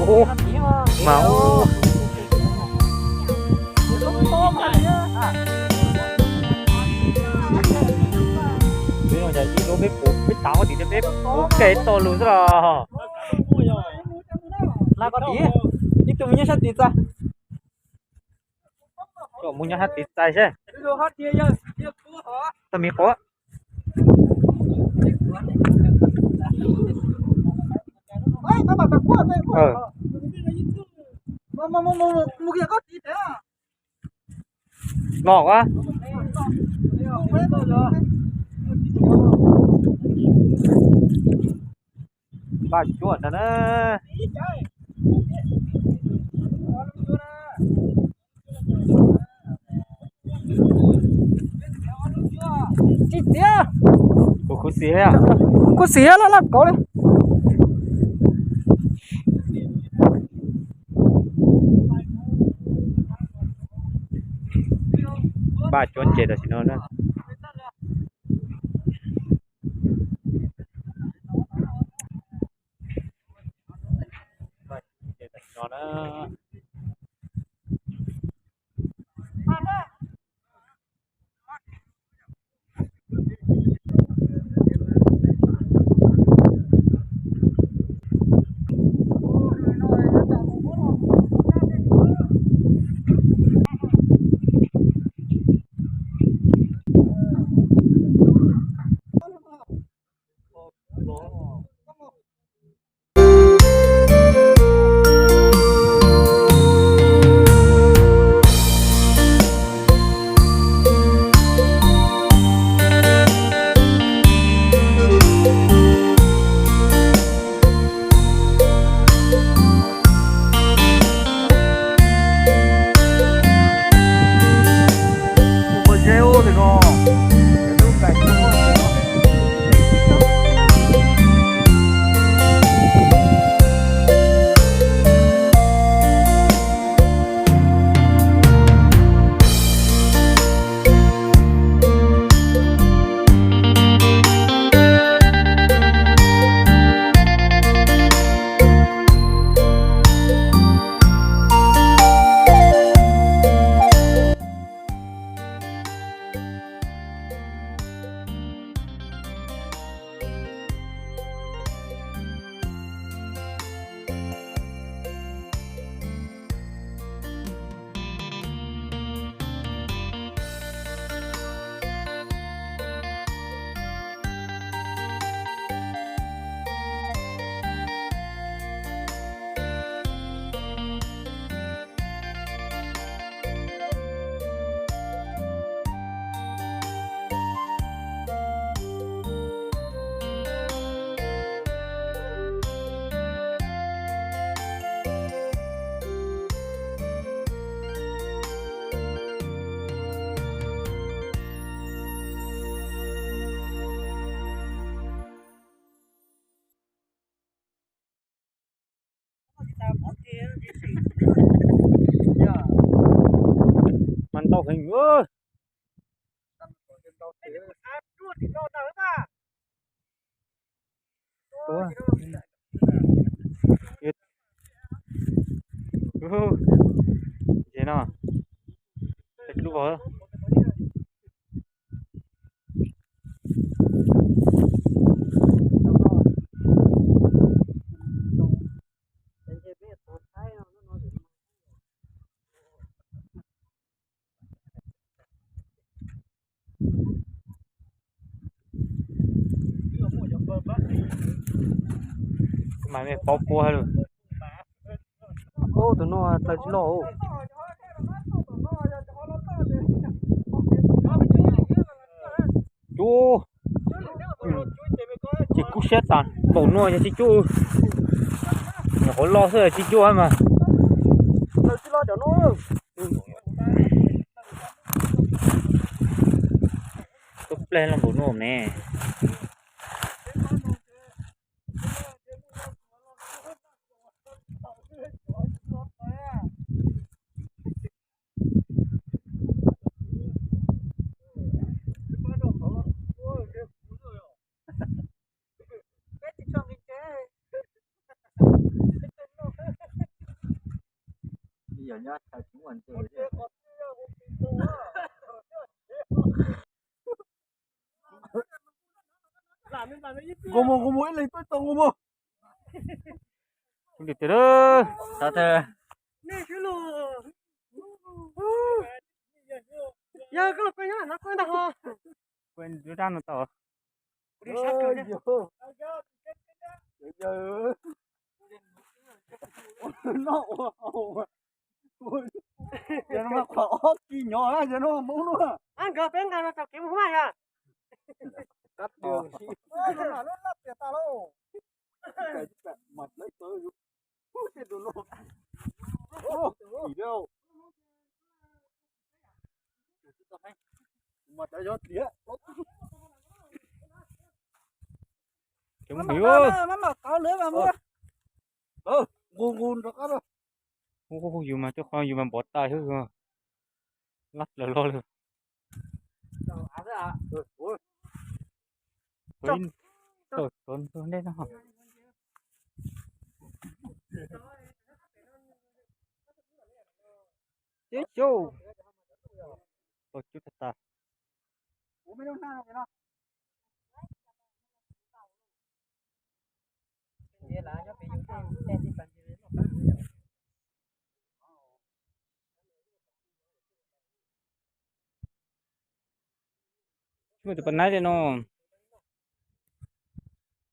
Ub, mas ub. Peb no yog ib lub peb puv, peb tav ua tim peb puv kev tau lus xwb los. Ib tug mus nyob sab tid txaij. Mus nyob sab tid txaij seb. Tau me quav. Los a. Npaj cuab ntag na. Tsis txiav. Kuv khuv xim, khuv xim laj laj kauv li. Npaj cuab ntses tam sim no na. Mas ntau heev. Ces no, lub vog. Kuv mam li pauv pua lawm. Ub, tus no dlaws tsis loj. Cuab, ces kub siab tas npaum no yog tsis cuab. Nyuam qhuav loj xwb tsis cuab mas. Tus pleg loj npaum no me. Nqus mus, nqus mus, ib leeg tuaj tau nqus mus. Kuv dim tiag, xav tias yog koj los koj nyob no koj ntag ho. Kuv rab no tau. Yog no mas qhov ob kis nyob yog no Hmoob no. Ab, nkawd peb nqa no tau kev mus hoob mas yog. Kev mus hoob. Nqus nqus rov qab. Ub, yus mas coj qhov yus mas npov tas xwb, lab plaws loj lawm. Tau tau ntug dej no. Tib cub, tau cub tag tas. Tsis muaj tus pas naib li no.